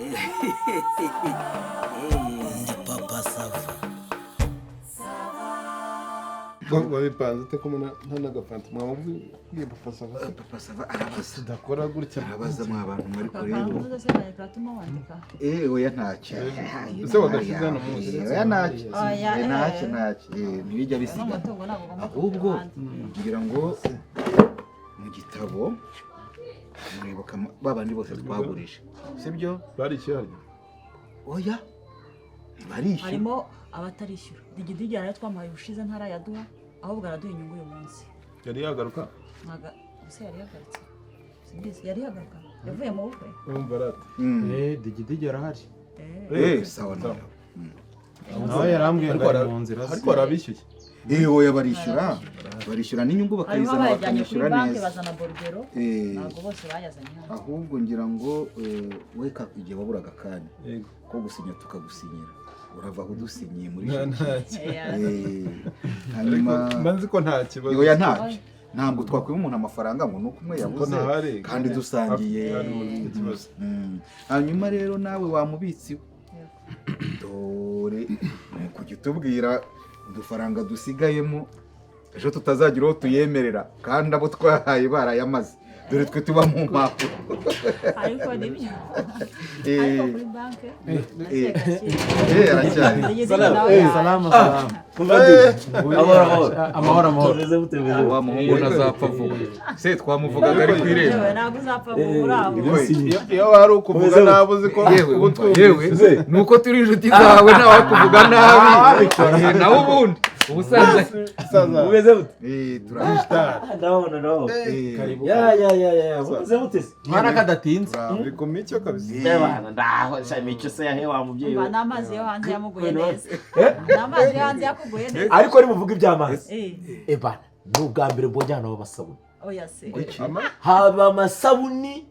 Ndi Papa Sava. Wabipanze ute ko nta n'agafanta mwamubwiye, Papa Sava se? Papa Sava arabaza. Tudakora gutya. Arabaza mwa bantu mwari Papa. Kureba. Ntuze se kare karatuma wandika. Oya, ntacyo. Ese wagashyize hano munsi? Oya, ntacyo. Oya, Ntacyo. eh. Ntacyo. Ntibijya bisigana. N'umutungo ntabwo ugomba Ahubwo kugira abandi. ngira ngo mu gitabo muribuka ba bandi bose twagurije, sibyo? Barishyuye harya? Oya, ntibarishyura. Harimo abatarishyura. Digidigi yarayo twamuhaye ubushize ntarayaduha, ahubwo araduha inyungu uyu munsi. Yari yagaruka? Ntago ese yari yagarutse? Simbizi, yari yagaruka, yavuye mu bukwe. Urumva rata. Digidigi arahari. Sawa noneho. Nawe yarambwiye ngo Ariko ari mu nzira ze. Ariko arabishyuye. Oya, barishyura, barishyura n'inyungu Harimo bakayizana, abayajyanye kuri bakanyishyura banki, neza. bazana borudero. Ntabwo bose bayazanye hano. Ahubwo ngira ngo we igihe waburaga akanya Yego. ko gusinya tukagusinyira, urava aho udusinyiye muri Nta sheki. ntacyo. Hanyuma Ariko mba nzi ko nta kibazo. Oya, ntacyo, ntabwo twakwiba umuntu amafaranga ngo ni uko umwe Ko yabuze ntahari. kandi dusangiye. Hari umuntu ufite ikibazo. Hanyuma rero nawe wamubitsi we, dore ni ukujya utubwira udufaranga dusigayemo, ejo tutazagira uwo tuyemerera kandi abo twahaye barayamaze. Dore twe tuba mu mpapuro. Ariko nibyo, ariko kuri banki. Aracyari. Salama, salama. Amahoro, amahoro. Amahoro, amahoro. Tumeze gute, meze gute? Wa muhungu ntazapfa vuba se, twamuvugaga ari ku irembo. Ntabwo uzapfa vuba aho. Iyo wari ukuvuga Umeze gute? nabi, uzi ko Yewe, uba umva, utwumvise. yewe, ni uko turi inshuti zawe ntawakuvuga nabi. Nawe ubundi ubusanzwe Saza. Umeze gute? Ndabona. Ndabona, ndabona. Karibu. Ya, ya, ya, ya, mumeze mute se? Mwana kadatinze. Uri ku mico kabisa. Ebana, ndaho sha mico se yahe wa mubyeyi Umva we. n'amazi yo hanze yamuguye neza. Eh? N'amazi yo hanze yakuguye neza. Ariko nimuvuga iby'amazi, ebana, ni ubwa mbere mbonye ahantu haba amasabuni. Oya se. Ama Haba amasabuni,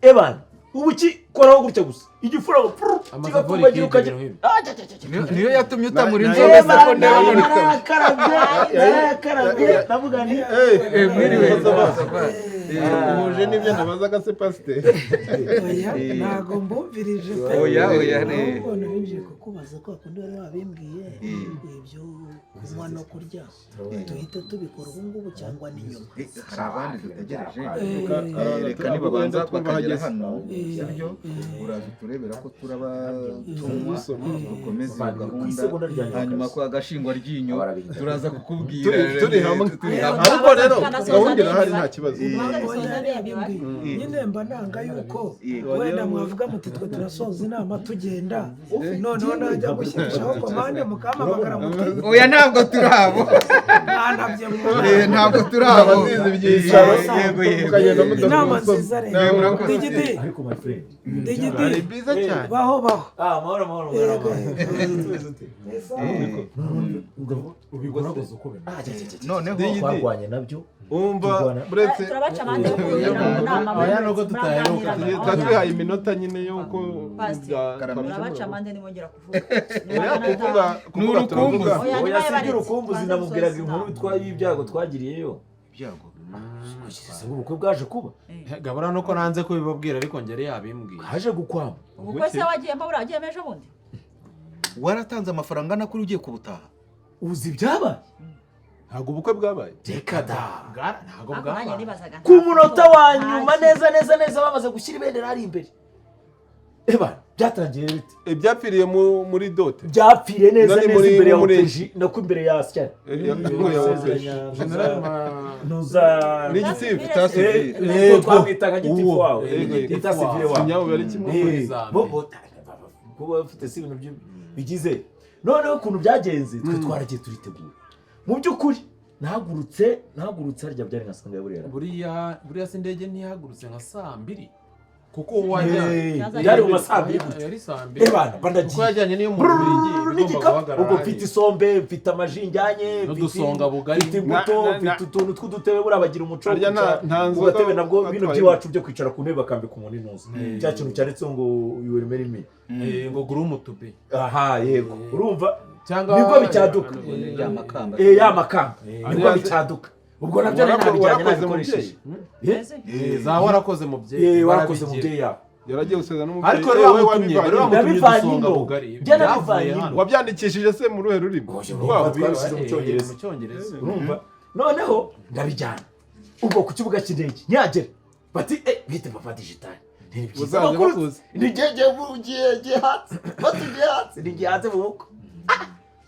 ebana, ubu kikoraho gutya gusa igifura Amasabuni kigatumbagira kid, ukagira ibintu nk'ibi. Ah, cya, cya, cya, cya. Niyo yatumye utamura inzobe inzobe se ko ndeba Ebana, muri narayakarabye, narayakarabye, ndavuga nti Mwiriwe. Uhuje n'ibyo nabazaga se, pasiteri? Oya, ntabwo mbumvirije pe. Oya, oya, ne. Ahubwo nari kukubaza ko kundi wari wabimbwiye, ibyo kunywa no kurya duhite tubikora ubu ngubu cyangwa ni nyuma? Hari abandi dutegereje. Reka Reka nibabanza twumva bakagera hageze. hano, sibyo? Uraza uturebera ko turaba tunywa, dukomeze iyo Ku gahunda. isegonda rya nyuma Hanyuma kabisa. ko agashingwa ryinyo turaza kukubwira. Turi hamwe. Turi hamwe. Ariko rero gahunda irahari, nta kibazo. Oya, yari yabimbwiye nyine, mba nanga yuko wenda mwavuga muti twe turasoza inama tugenda, noneho najya gushyirishaho komande mukampamagara muti Oya, ntabwo turi abo. mwanabye mu Ntabwo turi abo. Abazizi ibyicaro. Yego, yego. Mukagenda Inama mudakora. nziza rero. Murakoze. Digidi. Ariko my friend. Digidi. Ari byiza cyane. Baho, baho. Ah, amahoro, amahoro, amahoro, amahoro. Tumeze ute? Ubikorakoze uko bimeze. Ah, cya, cya, cya, cya. Noneho Digidi. Twarwanye nabyo. Umva. Turwana. Buretse. Turabaca amande yo kugira mu nama. Oya, nubwo tutaheruka. Tuba twihaye iminota nyine y'uko Pasiteri. Turabaca amande nibongera kuvuga. Oya, kuvuga, kuvuga turavuga. Oya, Oya, niba si yabaretse, iby'urukumbuzi, tubanze namubwiraga dusoze inkuru inama. y'ibyago twagiriyeyo. Ibyago? Ese ngo ubukwe bwaje kuba? Gabura nuko nanze kubibabwira, ariko ngeri yabimbwiye. Haje gukwama. Ubukwe se wagiyemo? Buriya wagiyemo ejo bundi. Waratanze amafaranga angana kuri ugiye kubutaha? Uzi ibyabaye? Ntabwo ubukwe bwabaye. Reka da. Ntabwo Ariko nanjye bwabaye. nibazaga Ku munota wa nyuma neza neza neza, bamaze gushyira ibendera hari imbere, eba byatangiye bite? Ibyapfiriye muri dote. Byapfiriye neza Nari neza imbere ya opeji, nako imbere ya sya Ya opeji. General ntuza N'igitifu. Yego, twamwitaga gitifu Uwo. wawe. Yego, yego. État civil wawe. Sinyabu yari kimwe. Bo kuba bafite si ibintu bigize. Noneho ukuntu byagenze, twe twaragiye turitegura. Mu by'ukuri nahagurutse harya byari nka sanga ya burera. Buriya se indege ntihagurutse nka saa 2? Kuko wajya Byari mu ma saa 2 gutyo. Yari saa 2. Ebana Kuko bandagiye yajyanye n'iyo mu Bubiligi igomba n'igikapu guhagarara ubwo mfite hariya. isombe, mfite amaji njyanye, N'udusonga bugari. mfite imbuto, mfite utuntu tw'udutebe. Buriya bagira umuco wo Harya kwicara nta ku nzoga gatebe nabwo bino batwaye. by'iwacu byo kwicara ku ntebe bakambika umuntu intuza, cya kintu cyanditseho ngo "You will marry me". Ngo groom to be. Aha, yego, urumva Cyangwa nibwo bicyaduka. Ya makamba. Ya makamba nibwo bicyaduka. Ubwo nabyo nari nabijyanye Warakoze nabikoresheje. Mbese? Za warakoze mubyeyi. Warakoze Barabigira. mubyeyi yawe. Yaragiye gusezera n'umubyeyi. Ariko rero Eh, wowe bamutumye, wabivanye bari bamutumye Nabivanye udusonga ino. bugari. Njye nabivanye Byavuye ino. hano. Wabyandikishije se mu ruhe rurimi? Urumva twabishyize mu Cyongereza. Mu Cyongereza. Urumva, noneho ndabijyana ubwo ku kibuga cy'indege, nyagera bati: "Eh, bite Papa Digital?" Ni byiza. Uzaze Amakuru bakuzi. ni ngiye ngiye hanze, batugiye hanze, ni ngiye hanze mu bukwe. Ah,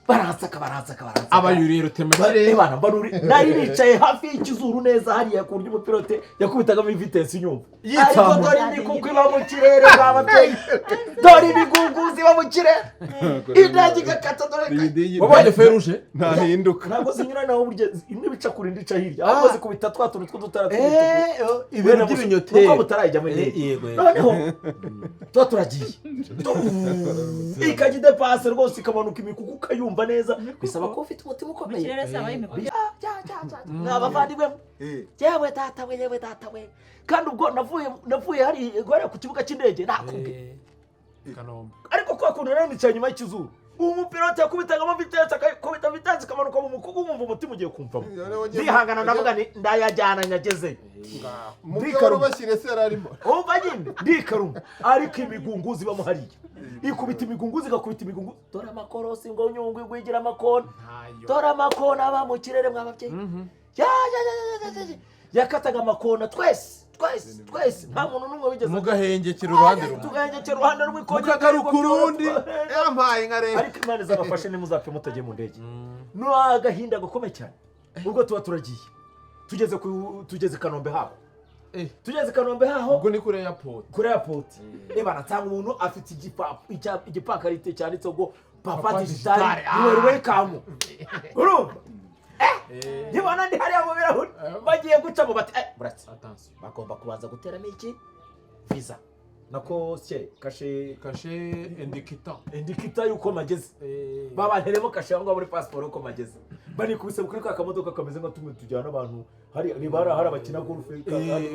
baransaka, baransaka, baransaka. Abayuriye rutemekirere. Bana mbaruri nari nicaye hafi y'ikizuru neza hariya, ku buryo umupilote yakubitagamo vitesse inyumva, ariko Yitsamura. dore imikuku iba mu kirere bwa babyeyi, dore imigunguzi iba mu kirere, indege igakata, dore Digidigi. Wabonye feruje? Ntahinduka. Ntabwo zinyuranaho burya, imwe bica kure indi ica hirya, ahubwo zikubita twa tuntu tw'udutara tw'umutuku. Ibintu by'ibinyoteri. Nuko mutarayijyamo indege. Yego, yego. Noneho tuba turagiye, ikajya idepase rwose, ikamanuka imikuku ukayumva neza, bisaba kuba ufite umutima Mu ukomeye. kirere se habaye imikuku? Mwa bavandimwe, yewe data we, yewe data we! Kandi ubwo navuye hariya ku kibuga cy'indege nakubwe. Kanombe. Ariko kwa kuntu nari nicaye inyuma y'ikizuru, umupilote yakubitagamo vitesse, akakubita vitesse ikamanuka mu mukugu, nkumva umutima ugiye kumvamo. Ndihangana, ndavuga nti ndayajyana nyagezeyo. Mu byo wari ubashyire se yari arimo? Umva nyine, ndikaruma, ariko imigunguzi ibamo hariya ikubita imigunguzi, igakubita imigunguzi, dore amakorosi ngo nyungwe igwigira amakona, dore amakona aba mu kirere mwa babyeyi. Ya ya ya ya ya ya ya. Yakataga amakona, twese twese twese, nta muntu n'umwe wigeze Mugahengekera uruhande rumwe. Tugahengekera uruhande rumwe, ikongera Mukagaruka urundi. Yampaye nka rero. Ariko Imana izabafashe, ntimuzapfe mutagiye mu ndege, ni agahinda gakomeye cyane. Ubwo tuba turagiye, tugeze i Kanombe haho. Tugeze i Kanombe haho. Ubwo ni kuri airport. Kuri airport, niba natanga umuntu afite igipankarite cyanditseho ngo Papa Papa Digital, Digital, you are welcome. Urumva, nibona ndi hariya mu birahuri, bagiye gucamo bati: "Eh, buratse." Attention. Bagomba kubanza guteramo iki, visa nako se kashe. Kashe indikita. Indikita yuko mageze, babanteremo kashe aho ngaho muri pasiporo uko mageze, banikubise kuri ka kamodoka kameze nka tumwe tujyana abantu hari niba hari abakina golf.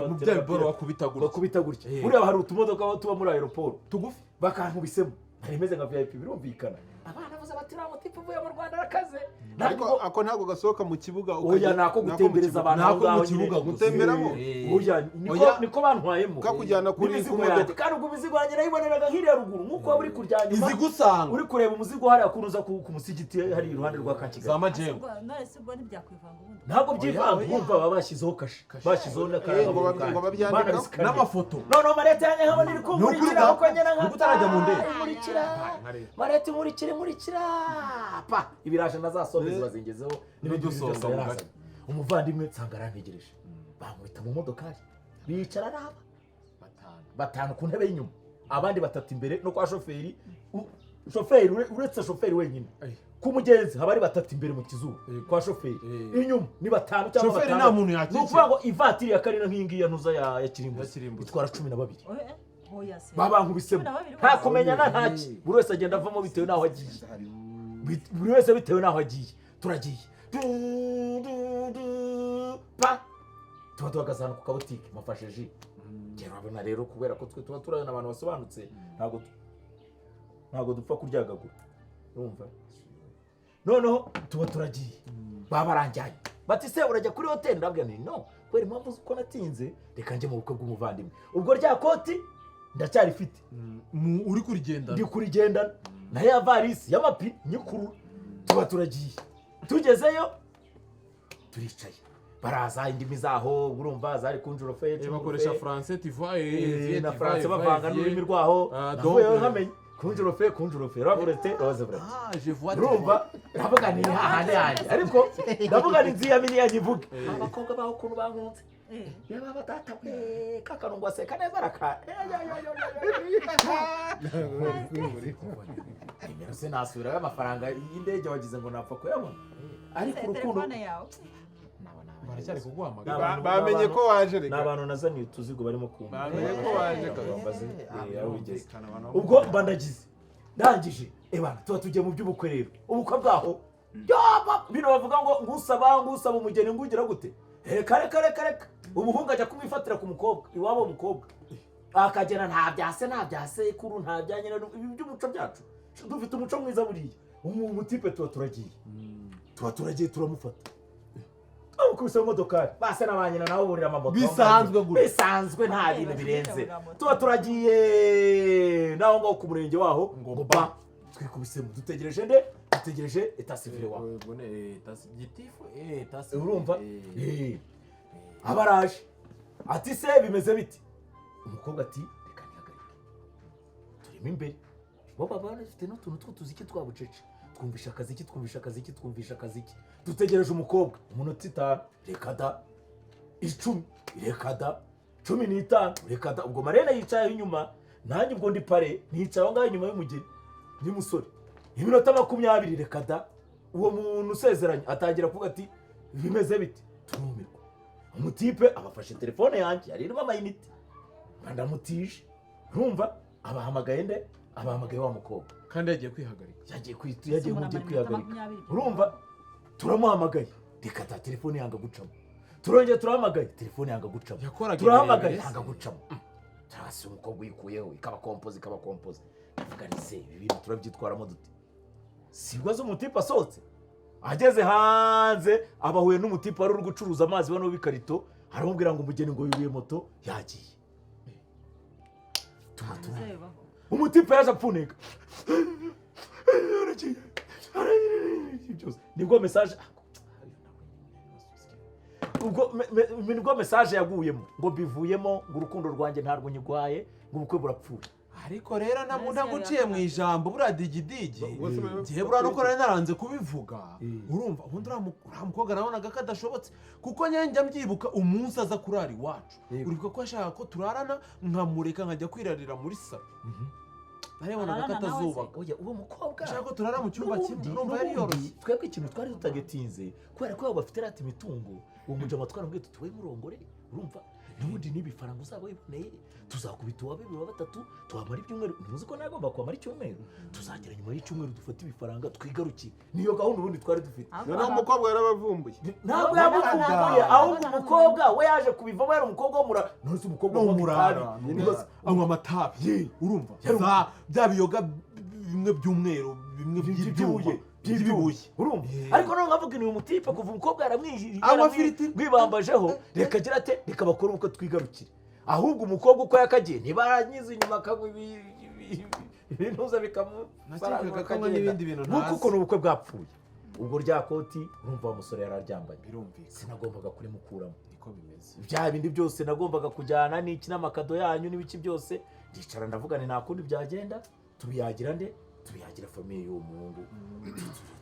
Mu bya biboro bakubita gutya. Bakubita gutya. Buriya Buriya hari utumodoka aho tuba muri aéroport tugufi. Bakankubisemo, nari meze nka VIP, birumvikana. Abana bavuze bati: "Uriya mutipe uvuye mu Rwanda arakaze." Ariko ako ntabwo gasohoka mu kibuga. Oya, nako gutembereza abantu aho Nako mu ngaho kibuga nyine. gusa. Gutemberamo? Oya, niko Oya. niko bantwayemo. Kakujyana kuri N'imizigo ku yanjye. modoka. Kandi ubwo imizigo yanjye nayiboneraga nk'iriya ruguru, nk'uko waba uri kurya nyuma Izigusanga. uri kureba umuzigo hariya kuruza ku musigiti hari iruhande rwa Kakigali. Za majengo. None se ubwo ntibyakwivanga ubundi? Ntabwo byivanga, Oya, oya. urumva baba bashyizeho kashe, bashyizeho Eh, ngo n'akaranga. ngo babyandikaho. N'amafoto. Noneho marete yanjye nkabona iri kumurikira, Ni ukuri kuko nyine ni utarajya mu ndege. Nkurikira marete, nkurikira, nkurikira pa ibiraje na za sombe ziba zingezeho n'ibindi bintu byose N'udusonga mu yarazanye. Umuvandimwe nsanga arantegereje, bankubita mu modokari, bicara araba batanu ku ntebe y'inyuma, abandi batatu imbere no kwa shoferi. Shoferi uretse shoferi wenyine, ku mugenzi haba ari batatu imbere mu kizuru kwa shoferi, inyuma ni batanu cyangwa Shoferi batandatu. nta muntu yakikira. Ni ukuvuga ngo ivatiri ya Carina nk'iyi ngiyi ya ntuza ya Kirimbuzi Ya Kirimbuzi. itwara 12. Oya, oya se. Babankubisemo. 12 Nta bose. kumenyana, ntaki, buri wese agenda avamo bitewe n'aho agiye. Buri wese bitewe n'aho agiye. Turagiye. Du, du, du, pa tuba duhagaze ahantu ku kabutike, mafashe ji. Njye urabona rero, kubera ko twe tuba turabona abantu basobanutse, ntabwo dupfa kuryagagura, urumva. Noneho tuba turagiye, baba baranjyanye, bati: "Se urajya kuri hoteli?" Ndabwira nti: "No, kubera impamvu z'uko natinze, reka njye mu bukwe bw'umuvandimwe." Ubwo rya koti ndacyarifite. Uri kurigendana. Ndi kurigendana na ya varisi y'amapine nyikurura. Tuba turagiye, tugezeyo turicaye, baraza indimi zaho urumva zari kunjurofe. Bakoresha français, tu vois. Na français bavanga n'ururimi rwaho. Ah, Navuyeyo donc, nkamenye kunjurofe, kunjurofe ravurete roze. Ah, je vois. Urumva, ndavuga ni hahandi hanjye, ariko ndavuga ni nziyamini yanyivuge abakobwa baho ukuntu bankunze. Yaba batata we, kakarungu aseka neza araka nimero, sinasubirayo amafaranga y'indege wagize ngo napfa kuyabona, ariko urukundo Telefone yawe. Baracyari kuguhamagara. Bamenye ko waje Ni reka. abantu nazaniye utuzigo barimo kumva. Bamenye ko waje kabisa. Bambaze, aho bigeze. Ubwo mba ndagize, ndangije, ebana tuba tugiye mu by'ubukwe rero. Ubukwe bwaho yaba bino bavuga ngo ngusaba, ngusaba umugeni, ngugira gute? Reka reka reka reka, umuhungu ajya kumwifatira ku mukobwa iwabo w'umukobwa, akagera nta bya se, nta bya sekuru, nta bya nyina, ibi by'umuco byacu, dufite umuco mwiza buriya. Umutipe tuba turagiye, tuba turagiye, turamufata. Bamukubise mu modokari, basa na ba nyina nabo burira amamoto. Bisanzwe gutya. Bisanzwe, nta bintu birenze. Tuba turagiye naho ngaho ku murenge waho ngo ba twikubisemo, dutegereje nde? Dutegereje état civil waho. Ubwo ni gitifu, état civil. Urumva? Aba araje ati: "Se bimeze bite?" Umukobwa ati: "Reka ntihagarike." Turimo imbere, bo baba bafite n'utuntu tw'utuziki twa bucece, twumvisha akaziki, twumvisha akaziki, twumvisha akaziki. Dutegereje umukobwa umunota 5, reka da, 10, reka da, 15, reka da. Ubwo marene yicaye inyuma, nanjye ubwo ndi pare, nicaye aho ngaho inyuma y'umugeni y'umusore. Iminota 20, reka da. Uwo muntu usezeranye atangira kuvuga ati: "Bimeze bite?" Turumirwa. Umutipe abafashe telefone yanjye yari irimo amayinite, ndamutije. Urumva abahamagaye nde? Abahamagaye wa mukobwa. Kandi yagiye kwihagarika. Yagiye kwita, yagiye Muramara mugiye iminota kwihagarika. 20. Urumva turamuhamagaye, reka ta, telefone yanga gucamo. Turongeye turahamagaye, telefone yanga gucamo. Yakoraga Turahamagaye, ibirebire se. yanga gucamo. Turasi umukobwa uyikuyeho, ikaba kompoze, ikaba kompoze. Ndavuga ni se ibi bintu turabyitwaramo dute? Sibwo azi umutipe asohotse, ageze hanze abahuye n'umutipe wari uri gucuruza amazi bano b'ikarito, aramubwira ngo umugeni ngo yuriye moto yagiye. Tuba turi Bizabibaho. Umutipe yaje apfunika. Aragiye, aragiye, byose. Nibwo message, ubwo nibwo message yaguyemo ngo mbivuyemo, ngo urukundo rwanjye ntabwo nyigwaye, ngo ubukwe burapfuye. Ariko rero Mbese ntaguciye mu ijambo, buriya digidigi, Bose bari ngiye buriya nuko nari naranze kubivuga. Urumva ubundi uriya mukobwa nabonaga ko adashobotse, kuko njya mbyibuka umunsi aza kurara iwacu. Uribuka ko yashakaga ko turarana, nkamureka nkajya kwirarira muri salo. Narebonaga ko Ararana nawe se? atazubaka. Oya, uwo mukobwa Ashaka ko turara mu cyumba kimwe. N'ubundi Urumva yari n'ubundi yoroshye. twebwe ikintu twari tutagetinze, kubera ko baba bafite rata imitungo, uwo mujama twaramubwiye tuti: "We murongore, urumva n'ubundi n'ibifaranga uzaba wiboneye, tuzakubita uwa bibiri, wa batatu, tuhamara ibyumweru." Ntuzi ko nagomba kuhamara icyumweru? Tuzagera nyuma y'icyumweru dufate ibifaranga twigarukire. Niyo gahunda ubundi twari dufite. Ahubwo Noneho umukobwa yarabavumbuye. Ntabwo yamuvumbuye, ahubwo umukobwa we yaje kubivamo. Yari umukobwa w'umurara. None se umukobwa Ni unywa umurara. itabi, Anywa amatabi, urumva? Yari Za bya biyoga bimwe by'umweru, bimwe by'ibyuma. by'ibibuye. By'ibibuye. Urumva, ariko noneho nkavuga ni uyu mutipe kuva umukobwa Anywa firiti. yaramwibambajeho, reka agira ate, reka bakore ubukwe twigarukire. Ahubwo umukobwa uko yakagiye, niba yaranyize inyuma akanywa ibintuza bikamu Nakekaga ko anywa n'ibindi bintu Nk'uko ntazi. ukuntu ubukwe bwapfuye, ubwo rya koti, urumva wa musore yari aryambaye. Birumvikana. Sinagombaga kurimukuramo. Niko bimeze. Bya bindi byose nagombaga kujyana n'iki n'amakado yanyu n'ibiki byose, ndicara ndavuga ni nta kundi byagenda, tubiyagira nde? Tubiyagira famille y'uwo muhungu,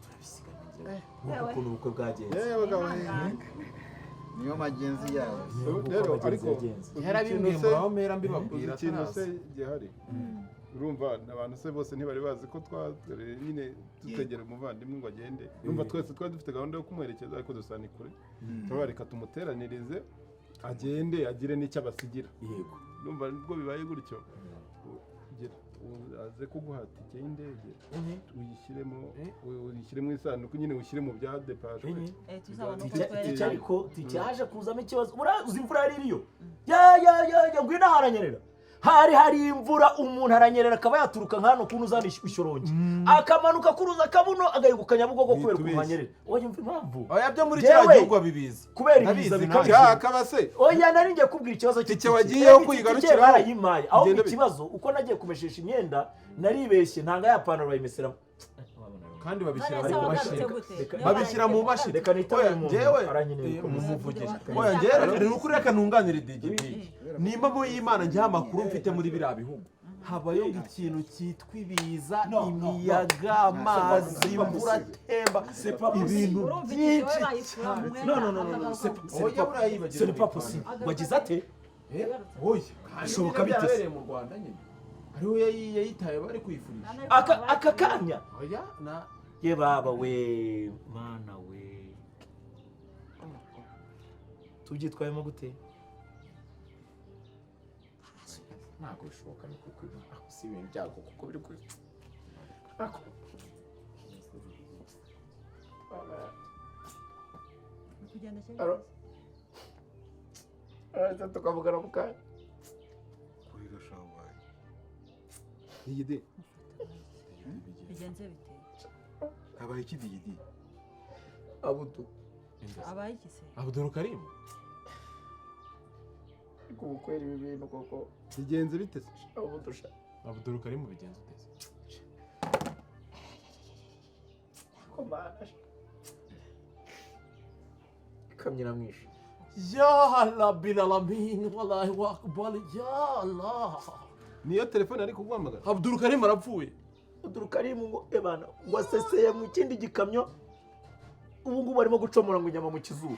turabisigana. Ngira nk'uko ukuntu ubukwe bwagenze. Yewe bagabo. Niyo magenzi yawe. Nk'uko Rero abagenzi ariko yagenze. uzi Yarabimbwiye. ikintu se Muraho mera uzi mbibabwira ikintu se ataraza. gihari? Urumva abantu se bose ntibari bazi ko twatoreye nyine dutegera umuvandimwe ngo agende. Urumva twese twari dufite gahunda yo kumuherekeza, ariko dusa ni kure, turabareka tumuteranirize agende agire n'icyo abasigira. Urumva nubwo bibaye gutyo, gira aze kuguha tike y'indege, uyishyiremo, uyishyire mu isanduku nyine, ushyire mu bya depashwe. Tuzabona uko Tike twerekana. ariko tike yaje kuzamo ikibazo. Buriya uzi imvura yari iriyo, ya ya ya ya, ngwino aha, haranyerera. Hari imvura, umuntu aranyerera akaba yaturuka nka hano kuntu uzana ishyorongi, akamanuka kuruza kabuno, agahinguka Nyabugogo kubera ukuntu Witubeshye. hanyerera. Oya, umva impamvu. Oya, byo muri Jewe, kiriya gihugu babibiza. Kubera Ndabizi ibiza nanjye. bikabije. Cyakaba se Oya, nari ngiye kubwira ikibazo Tike cy'itike. wagiyeho Itike kuyigarukiraho. barayimpaye, ahubwo Bigenda ikibazo uko nagiye kumeshesha imyenda naribeshye, ntanga ya pantaro bayimeseramo. Kandi babishyira None se mu wagarutse mashini. gute? Reka- Babishyira mu mashini. Reka nitabe Oya, umuntu, njyewe arankeneye gukomeza. mumuvugisha. Oya, njyewe ni ukuri, reka ntunganire digidigi. Nimba mu y'Imana, njyewe amakuru mfite, muri biriya bihugu habayo ikintu cyitwa ibiza, No, no, no. imiyaga, amazi, imvura atemba, ibintu Urumva itike byinshi we bayikura mu cyane. mwenda, No, no, no, no, no, akagaruka. c'est Oya, pas buriya yibagiwe ce n'est pas mu possible. Agaruka Wagize ate? Yagarutse. Oya, Bishoboka bite se? Byarabereye mu Rwanda nyine, hariho yayitaye bari kuyifurisha. Aka kanya. Oya na Ye baba we, mana we, tubyitwayemo gute? Ntabwo bishoboka, ni kuko aho si ibintu byago kuko biri kuri ako. Ni kugenda cyane. Aro. Araza tukavugana mu kanya. Kurira shawaye digidi. Bigenze bite? Habaye iki, digidi? Abudu. Abaye iki se? Abdul Karim. Ariko ubu kwera ibi bintu koko. Bigenze bite se? Ubu dusha. Abdul Karim bigenze ute? Komana. Ikamyo iramwishe. Ya Rabbil alamin, wallahu akbar, ya Allah. Niyo telefone ari kuguhamagara. Abdul Karim arapfuye. Abdul Karim ngo ebana ngo aseseye mu kindi gikamyo. Ubu ngubu arimo gucomora ngo inyama mu kizuru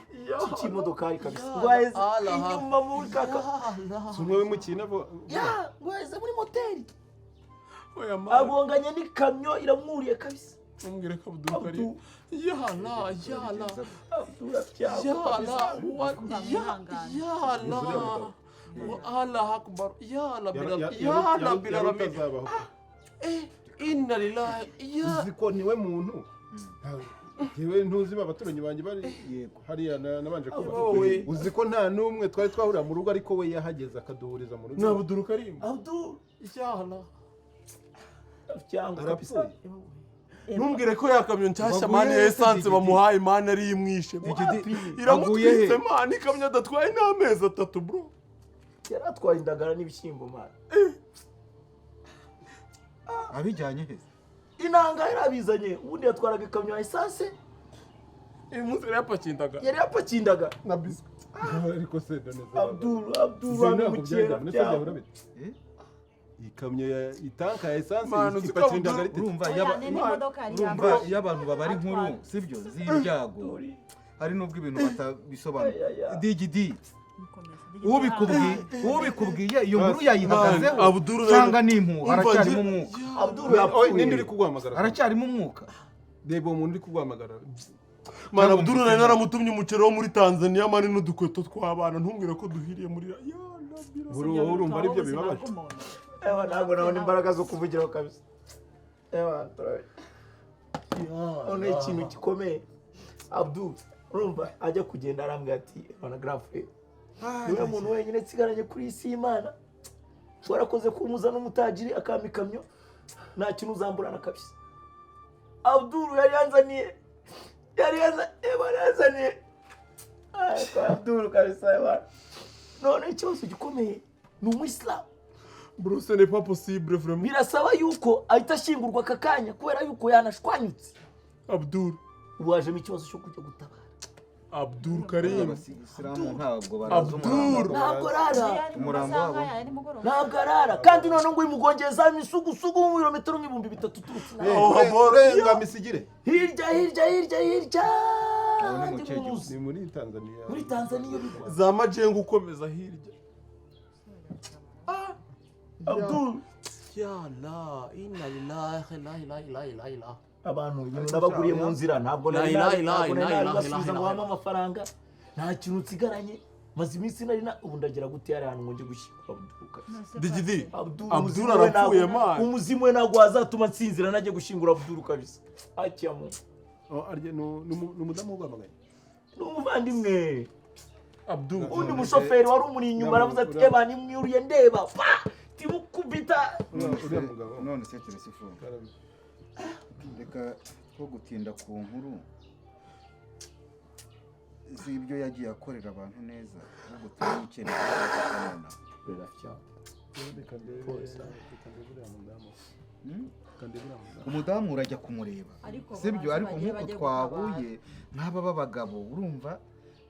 cy'imodokari kabisa. Ngo aheze inyuma muri kaka. Si umwe w'imukina bo. Ya, ngo aheze muri moteri. Oya man. Agonganye n'ikamyo iramwuriye kabisa. Umbwire ko Abdul Karim. Ya Allah, ya Allah. Abdul afyago Ya kabisa. Allah, ya ya Allah. Wa Allah akbar. Ya Rabbil ya Rabbil alamin. Utazabaho. Inna lillahi ya Uzi ko niwe muntu. Yewe ntuzi ba baturanyi banjye bari hariya nabanje kuba. Wowe. Uzi ko nta n'umwe twari twahurira mu rugo ariko we yahageze akaduhuriza mu rugo. Ni Abdul Karim. Abdul Ya Allah. afyango kabisa. Arapfuye. Ntumbwire ko ya kamyo nshyashya Waguye mani ya he essence Digidi? bamuhaye mani ari imwishe. Digidi, Iramutwitse aguye he? mani, ikamyo adatwaye n'amezi 3 bro. Yari atwaye indagara n'ibishyimbo mani. Abijyanye he? Inanga yarabizanye, ubundi yatwaraga ikamyo ya essence. Uyu munsi yari yapakiye indagara. Yari yapakiye indagara. Na biswi. Ariko se doneze. Abdul Abdul amukera byahura. Ikamyo ya itanka ya essence Manu, uzi ko ipakira indagara ite. Urumva Oya, yaba ni n'imodoka yari urumva yapakiye. iyo abantu babara inkuru Atwara. sibyo z'ibyago hari n'ubwo ibintu batabisobanura. Digidi Mukomeze. ubikubwiye iyo nkuru yayihagazeho Abdul cyangwa ni impuha? Haracyarimo umwuka. Abdul Oye, ninde uri yapfuye. kuguhamagara? Haracyarimo umwuka. Reba uwo muntu uri kuguhamagara. Mani Abdul nari naramutumye umuceri wo muri Tanzania mani n'udukweto tw'abana, ntumbwire ko duhiriye muri ya Rabbi. Buri wowe urumva aribyo bibabaje. Ewa ntabwo nabona imbaraga zo kuvugiraho kabisa. Ewa turabe. None ikintu gikomeye Abdul urumva ajya kugenda arambwira ati ebana grand frère niwe muntu wenyine nsigaranye kuri iyi si y'Imana warakoze kumuza n'umutajiri akampa ikamyo nta kintu uzamburana kabisa. Abdul yari yanzaniye yari yanzaniye Abdul kabisa ebana. None ikibazo gikomeye ni umuyisilamu. Bro, ce n'est pas possible vraiment. Birasaba yuko ahita ashyingurwa aka kanya kubera yuko yanashwanyutse. Abdul Ubu hajemo ikibazo cyo kujya gutabara. Abdul Karim. Abasilamu ntabwo baraza Abdul. umurambo. Ntabwo arara. Umurambo wabo. Ntabwo arara kandi noneho ngo uyimugongeza imisugusugu mu birometero nk'ibihumbi 3 uturutse inaha. Oh, Renga misigire. Hirya hirya hirya hirya. Aho ni mu Ndi kihe gihugu? muruzi. Ni muri Tanzania. Muri Tanzania bigwa. Za majengo ukomeza hirya. Abdul Ya Allah, inna lillahi la ilaha illa illa illa. abantu ibintu nabaguriye mu nzira ntabwo nari La ilaha ntabwo nari illa nabibasubiza ngo illa. bampe amafaranga nta kintu nsigaranye maze iminsi nari na ubu ndagira gute yari ahantu ngo njye gushyingura Abdul kabisa. Digidi. Abdul Abdul umuzimu we arapfuye ntabwo- man. umuzimu we ntabwo wazatuma nsinzira najye gushyingura Abdul kabisa. Akiya mu Oh, arye ni umudamu uguhamagaye. ni umuvandimwe. Abdul. Undi mushoferi wari umuri inyuma aravuze ati eba nimwiriye ndeba pa timukubita. Uriya mugabo. None se telefone. Reka two gutinda ku nkuru z'ibyo yagiye akorera abantu neza ahubwo turi icyerekezo cyo Reka ndebe uriya mudamu. Reka ndebe uriya mudamu. umudamu urajya kumureba Ariko sibyo babanze ariko bagire nk'uko bajye twahuye nk'aba b'abagabo urumva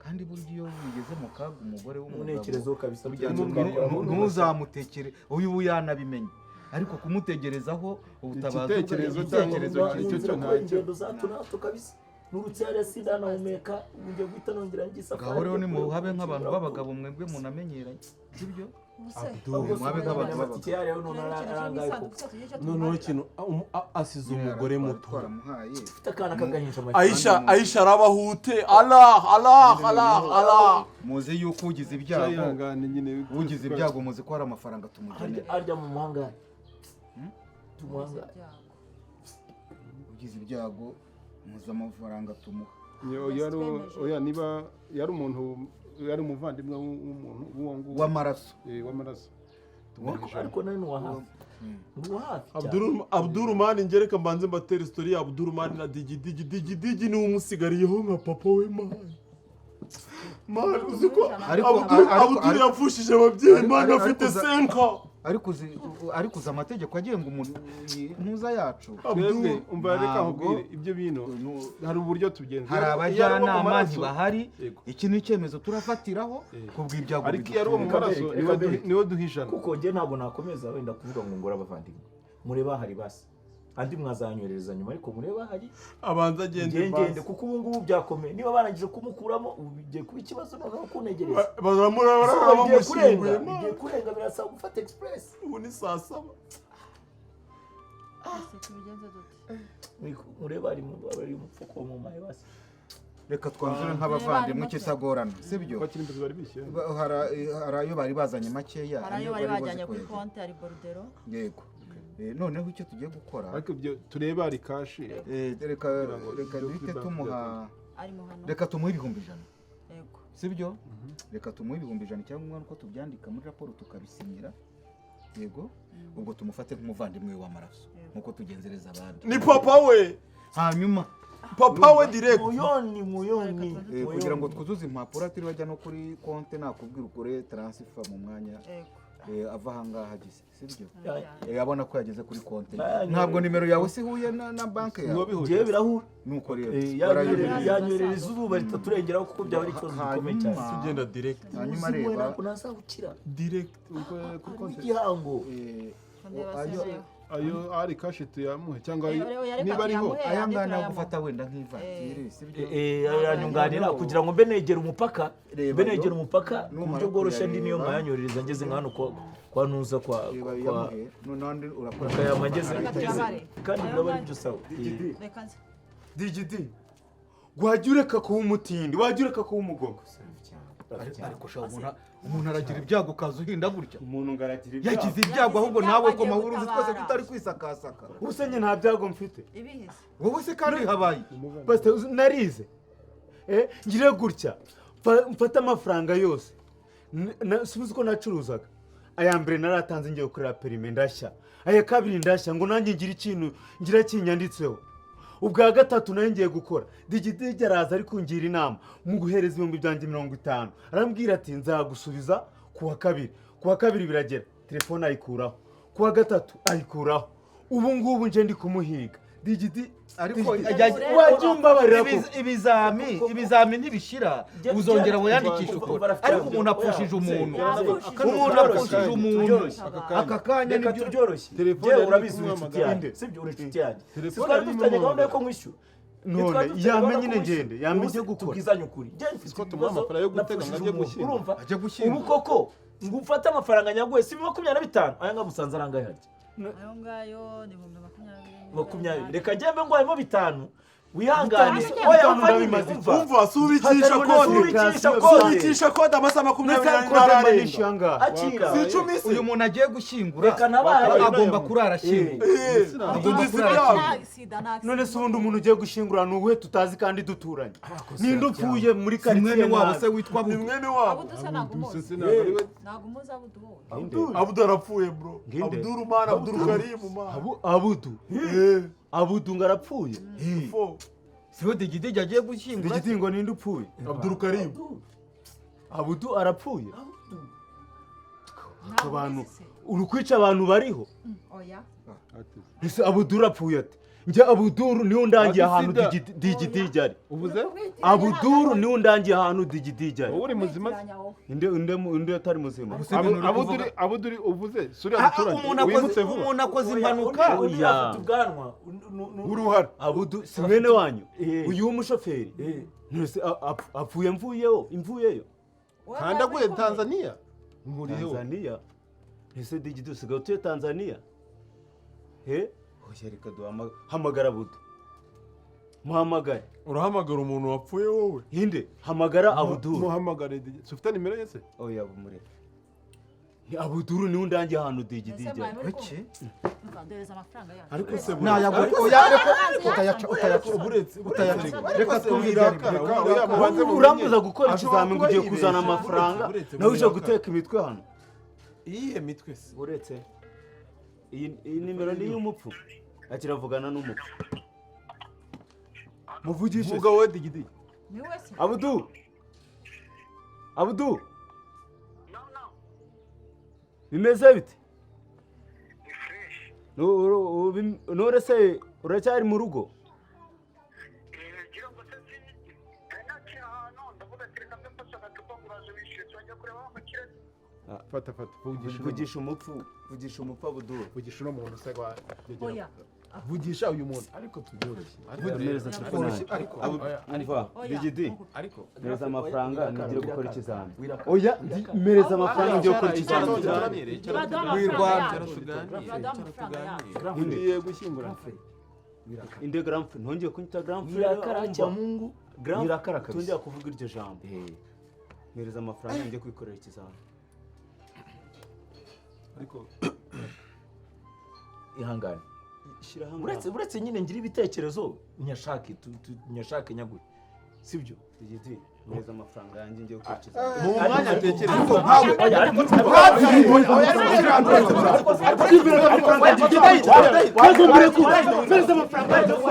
kandi burya iyo bigeze mu kaga umugore Umuntekerezo w'umugabo kabisa burya tugomba ntuzamutekere uyu ubu yanabimenye ariko kumutegerezaho ubutabazi Igitekerezo igitekerezo cyangwa cye icyo cyo ntacyo. ingendo za hato na hato kabisa nurutse hariya sindanahumeka ubu ngiye guhita nongera njye isafari. Ngaho rero nimuhabe nk'abantu b'abagabo mwebwe munamenyeranye sibyo muhabe nk'abantu Amatike b'abagabo yariya none arangaye koko. Noneho ikintu asize umugore muto. Twaramuhaye Ufite akana k'agahinja make. Aisha Aisha arabahute Allah Allah Allah Allah. Muzi yuko ugize ibyago Cyayihangane nyine. Ugize ibyago muzi ko hari amafaranga tumugenera. Harya mu muhanga. Tumuhanga. Ugize ibyago muzi amafaranga tumuha. Oya niba yari umuntu yari umuvandimwe w'umuntu w'uwo nguwo w'amaraso. W'amaraso. Ariko nawe ni uwa hafi. Ni uwa hafi cyane. Abdul Mani ngereka mbanze mbatere story ya Abdul Mani na Digi Digi Digi Digi niwe umusigariyeho nka papa we mani. Man, uzi ko Ariko- Abdul yapfushije ababyeyi, man, afite 5. Ariko uzi amategeko agenga umuntu ntuza yacu. Twebwe umva, reka Ntabwo- nkubwire ibyo bintu, hari uburyo tubigenza. Hari Iyo ari uwo mu abajyanama maraso- ntibahari. Yego. Iki ni icyemezo turafatiraho kubw'ibyago Ariko iyo ari uwo mu bidutunga. maraso, Reka niwe mbereke. niwe duha 100. Kuko njye ntabwo nakomeza wenda kuvuga ngo ngore abavandimwe, mureba hari basi andi mwazanyoherereza nyuma, ariko mureba hari Abanza agende. ngende ngende, Basi. kuko ubu ngubu byakomeye. Niba barangije kumukuramo, ubu bigiye kuba ikibazo noneho kuntegereza. Baramura Izuba rigiye bamushyinguye. kurenga, bigiye kurenga, birasaba gufata express. Ubu ni saa 7. Ese tubigenze dute? Mureba ari mu bari umupfuko mu maye basi. Reka twanzure nk'abavandimwe ikisagorana, sibyo? Abakirimbuzi bari bishyuye. Hari ayo bari bazanye makeya. Hari ayo bari bajyanye kuri konti, hari borudero. Yego. Noneho icyo tugiye gukora, Ariko ibyo tureba ari cash. Reka Kugira ngo reka ibyo duhite kuri banki tumuha Arimo hano. Reka tumuhe 100,000. Yego. Sibyo? Reka tumuhe 100,000, cyangwa uko tubyandika muri raporo tukabisinyira. Yego, ubwo tumufate nk'umuvandimwe we w'amaraso nk'uko tugenzereza abandi. Ni papa we. Hanyuma Papa we direct. Muyoni, muyoni. Kugira ngo twuzuze impapuro atiriwe ajya no kuri konte, nakubwira ukore transfer mu mwanya. Yego. Ava ahangaha agize, sibyo? Arajyana. Abona ko yageze kuri konte. Nanjye- Ntabwo nimero yawe se ihuye na banki yawe? Ntiwabihuje. Njyewe birahura. Nuko rero Yanyoherereza yanyoherereza ubu bariturengeraho, kuko byaba ari ikibazo gikomeye cyane. Tugenda direct. Hanyuma Uzi reba. ntabwo nazawukira. Direct. Kuri konti. Igihango. Ndeba ayo se nayo. Ayo ari cash tuyamuhe cyangwa Oya, reka niba ariho. tuyamuhe, Aya andi ngaya turayamuha. nagufata wenda nk'ivatiri, sibyo? Aranyunganira kugira ngo mbe negera umupaka, Reba mbe yo. negera umupaka ku Numara buryo bworoshye, andi niyo kuyareba. mwayanyoherereza ngeze nka hano kwa ntuza kwa Reba kwa yamuhe, noneho andi urakora. Kayama ngeze Reka ngeze tuyabare. kandi biraba ari byo sawa. Reka nze. Digidi, wajya ureka kuba umutindi, wajya ureka kuba umugogo. Ariko sha, umuntu aragira ibyago ukaza uhinda gutya? Umuntu ngo aragira ibyago. Yagize ibyago, ahubwo nawe Yagize koma uruzi twese gutabara. tutari kwisakasaka. Ubu se njye nta byago mfite? Ibihise. Wowe se kandi habaye Pastor, narize. Ngire gutya, mfate amafaranga yose. Subiza uko nacuruzaga. Aya mbere naratanze ngiye gukorera perime, ndashya. Aya kabiri ndashya, ngo nanjye ngire ikintu ngira kinyanditseho. Ubwa gatatu nayo ngiye gukora, Digidigi araza ari kungira inama mu guhereza 50,000 byanjye. Arambwira ati nzagusubiza ku wa kabiri. Ku wa kabiri biragera, telefone ayikuraho. Ku wa gatatu ayikuraho. Ubu ngubu nje ndi kumuhiga Digidi. Ariko Digidi, wajya umbabarira ko Ibizami ntibishira, uzongera wiyandikishe ukora. Ariko umuntu apfushije umuntu, umuntu apfushije umuntu aka kanya, Reka nibyo. tubyoroshye. Telefone Njyewe yari urabizi, uri kumuhamagara. inshuti yanjye, sibyo? Uri inshuti yanjye. Telefone Si twari yari dufitanye gahunda yo kumuhamagara. kumwishyura? None Ntitwari dufitanye yamenye gahunda yo nyine kumwishyura? ngende, yamenye Ubu se gukora. tubwizanye ukuri, njye mfite Ko tumuha ibibazo, amafaranga yo gutega ngo napfushije ajye umuntu, gushyingura. urumva? Ajye gushyingura. Ubu koko ngo ufate amafaranga nyaguhe, si 25, aya ngaya musanze arangaye harya? Ayo ngayo ni 20,000. 20, reka njyembe ngwayemo 5, wihangane. Bitanu. Oya, Bitanu umva nyine, ndabimaze. umva. Umva, subikisha Hatarimo na kode. subikisha kode. Subikisha kode, amasaha 24 Kode ntararenga. manisha angahe? Akira. Si 10 se? Uyu muntu agiye gushyingura Reka nabaye. agomba kurara ashyinguye. Agomba Tugize kurara ibyago. ashyinguye. Sida nta. None se ubundi umuntu ugiye gushyingura ni uwuhe tutazi kandi duturanye? Ninde upfuye muri Si karitsiye mwene wabo nabi? se witwa Ni Budu? mwene wabo. Abudu se ntabwo umuzi? Se ntabwo ari we. Ntabwo umuzi Abudu wowe? Abdul arapfuye, bro. Nginde. Abdul man, Abdul Karim man. Abudu, Abudu ngo arapfuye? Fo. Siwe Digidigi agiye gushyingura? Digidi, ngo ninde upfuye? Abdul Karim. Abudu arapfuye? Ntabwo Abantu umuzi se? uri kwica abantu bariho. Oya. Ese Abuduru apfuye ate? Njye Abuduru niwe undangiye ahantu Sida. Digidigi ari. Uvuze? Abuduru niwe undangiye ahantu Digidigi ari. Wowe uri muzima? Kumwitiranya wowe. Inde utari muzima? Ubuse ibintu uri Abuduri kuvuga- Abuduri uvuze suriya muturage Umuntu akoze wimutse vuba. umuntu akoze impanuka. Undi Oya. afite ubwanwa. Uruhara. Abudu si mwene wanyu? Eh. Uyu w'umushoferi? None apfuye mvuyeho, imvuyeyo? Wowe Kandi mwari aguye muri kumwe? Tanzania. Nkuriyeho. Tanzania? Ese Digidi usigaye utuye Tanzania? He, oya, reka duhamagare, hamagara Abudu, muhamagare. Urahamagara umuntu wapfuye wowe? Hinde, hamagara Abuduru. Muhamagare Digi. Si ufite nimero ye se? Oya, bumureke. Ni Abuduru niwe undangiye ahantu Ese Digidigi mwari ari. muri kumwe? Umva, ndohereza amafaranga yacu. Ariko se Nayagu oya, reka utayaca, utayaca. Buretse, Utayaca, reka twumve ibyo ari byo. Reka oya, mubanze mumenye. Urambuza gukora Ashobora ikizami ngo kuba ugiye yibeshye. kuzana amafaranga, Buretse, nawe uje buretse. guteka imitwe hano. Iyihe mitwe se? Uretse iyi nimero ni iy'umupfu, akiravugana n'umupfu, muvugishe. Vuga wowe Digidi. Ni we se? Abudu. Abudu, bimeze bite? None se uracyari mu rugo? Fata, fata, vugisha. Vugisha umupfu, vugisha umupfu, Abudu. Vugisha uno muntu se wa. Oya. Vugisha uyu muntu. Ariko tubyoroshye. Mpereza telefone yanjye. Ariko Umva, Digidi, ariko mpereza amafaranga ngiye gukora ikizami. Oya, mpereza amafaranga ngiye gukora ikizami. Baduha amafaranga yacu, baduha amafaranga yacu. Ngiye gushyingura. Inde gramfe? Ntongeye kunyita gramfe. Wirakara cya Mungu. Gramfe. Wirakara kabisa. Tongera kuvuga iryo jambo. Mpereza amafaranga ngiye kwikorera ikizami. Ariko Ihangane. Shyira hamwe. Uretse nyine ngira ibitekerezo nyashake, nyashake nyagure, sibyo? Digidi, mpereza amafaranga yanjye ngiye gukora ikizami. Mu mwanya atekereza. Mpereza amafaranga yanjye.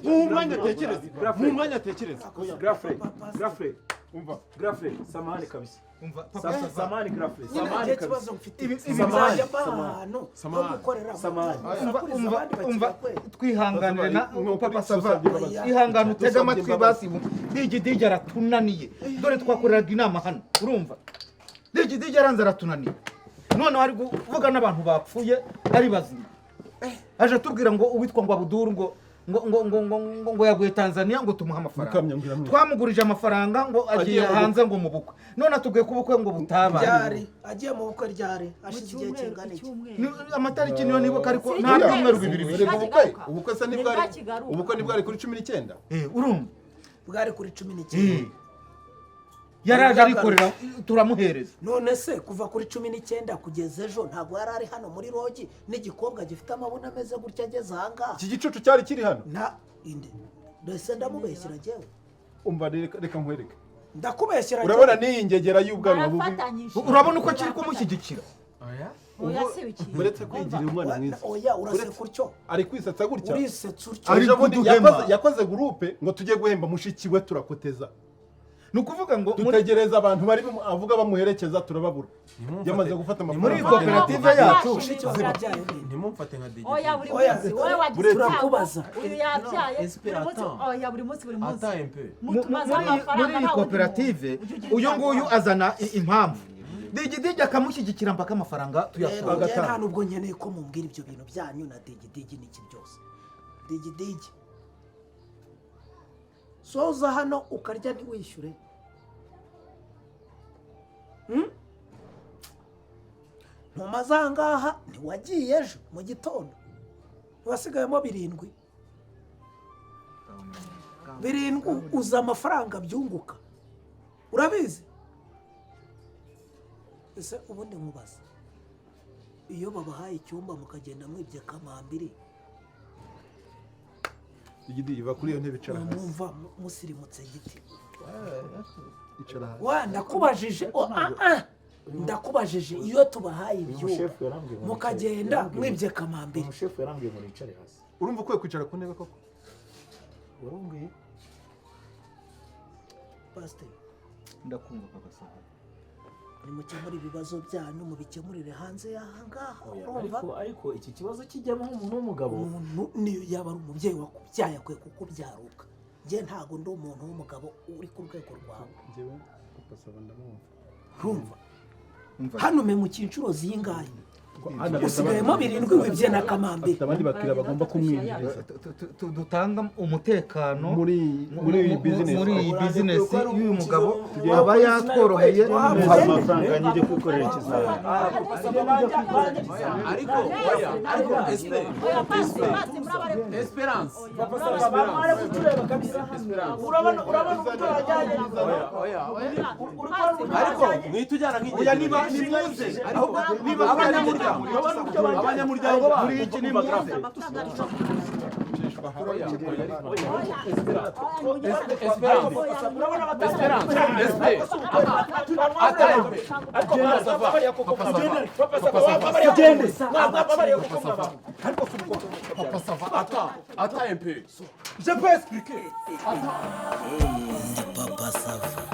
Mu mwanya atekereza, mu mwanya atekereza. Grafre, grafre, umva. Grafre, samahani kabisa. Umva papa sava. Samahani grafre, Nyine samahani njye kabisa. ikibazo mfite, Samahani, nzajya mba ahantu ho gukorera, Samahani. Umva, musakuriza umva, abandi umva, bakiriya kweli. twihanganire na papa sava. Imbabazi. Ihangane utege Dusabye amatwi. imbabazi. Basi Digidigi aratunaniye. Dore twakoreraga inama hano, urumva Digidigi aranze aratunaniye. Noneho ari kuvuga n'abantu bapfuye ari bazima, aje atubwira ngo uwitwa ngo Abuduru ngo yaguye Tanzania, ngo tumuhe amafaranga. Mukamya mbwira mwe. Twamugurije amafaranga ngo agiye Agiye mu hanze ngo mu bukwe, none atubwiye ko ubukwe ngo butabaye. Ryari agiye mu bukwe? Ryari? Mu Hashize igihe cyumweru, kingana iki? icyumweru. Amatariki niyo nibuka, ariko Si nta icyumweru, byumweru si 2 Erega bishize. ubukwe se nibwari Nibwakigaruka. ubukwe nibwari kuri 19. Urumva. Bwari kuri 19. Yaraje arikorera, turamuhereza. None se kuva kuri 19 kugeza ejo ntabwo yari ari hano muri rogi n'igikobwa gifite amabuno ameze gutya ageze ahangaha? Iki gicucu cyari kiri hano. Nta inde mbese ndamubeshyira njyewe? Umva, reka nkwereke. Ndakubeshyira Urabona njyewe? n'iyi ngegera y'ubwanwa bubi. Barafatanyije. Urabona uko kiri kumushyigikira. Oya, si bikiri. Uretse kwigirira umwana mwiza, Oya, uraseka utyo. Ari kwisetsa gutya. Urisetsa utyo. Ari Ejo bundi kuduhema. yakoze groupe ngo tujye guhemba mushiki we, turakoteza. Ni ukuvuga ngo Dutegereza abantu bari avuga bamuherekeza, turababura, yamaze gufata muri amafaranga. koperative yacu. Mushiki wawe yabyaye nde? Ntimumfate nka Digidi. Oya, buri Oya, munsi wowe wagize buretse. ibyago, Turakubaza. uyu yabyaye buri Espera, munsi. attends. Oya, buri munsi, buri munsi. Attends un peu. Mutumazeho amafaranga Muri iyi nta wundi koperative, muntu. Ujya ugira uyu ibyago. nguyu azana impamvu, Digidigi akamushyigikira mpaka amafaranga Rero tuyatanga. njye nta nubwo nkeneye ko mumbwira ibyo bintu byanyu na Digidigi n'iki byose. Digidigi, soza hano ukarya ntiwishyure. Hmm? Ntumaze ahangaha, ntiwagiye ejo mu gitondo, ntiwasigayemo 7 7, uza amafaranga byunguka, urabizi. Ese ubundi nkubaza, iyo babahaye icyumba mukagenda mwibye kamambiri, Digidi, iva kuri iyo ntebe, icara hasi. mwumva musirimutse giti? Icara hasi. Wa, ndakubajije, o, ah, ah. Ndakubajije, iyo tubahaye ibyumba Umushefu yarambwiye ngo mukagenda nicare. mwibye kamambiri. Umushefu yarambwiye ngo nicare hasi. Urumva ukwiye kwicara ku ntebe koko? Warambwiye. Pasiteri. Ndakumva papa sava. Nimukemure ibibazo byanyu, mubikemurire hanze y'aha ngaha. Oya, Urumva? ariko iki kibazo kijyamo nk'umuntu w'umugabo. Umuntu niyo yaba ari umubyeyi wakubyaye akwiye kukubyaruka. Njye ntabwo ndi umuntu w'umugabo uri ku rwego rwawe. Njyewe papa sava ndamwumva. Urumva? Umva. Hano memukiye inshuro zingahe? Usigayemo 7 wibye na kamambiri. Afite abandi bakiriya bagomba kumwinjiriza. Dutanga umutekano muri iyi business. Muri iyi bizinesi y'uyu mugabo aba yatworoheye. Amafaranga njye kwikorera ikizami. Ariko oya, ariko Oya, pasi, pasi, murabare. Esperance. Bamare kutureba kabisa. Urabona uburyo bajyanye. Oya, oya. Uri kubona uburyo Ariko bajyanye. mwitujyana nk'ingegera. Oya, niba nimuze, Ariko niba abanyamuryango, abanyamuryango muri iki nimuze. Amafaranga. Esperance, Papa, ça va. Attends, attends un peu. Je peux expliquer. Papa Sava.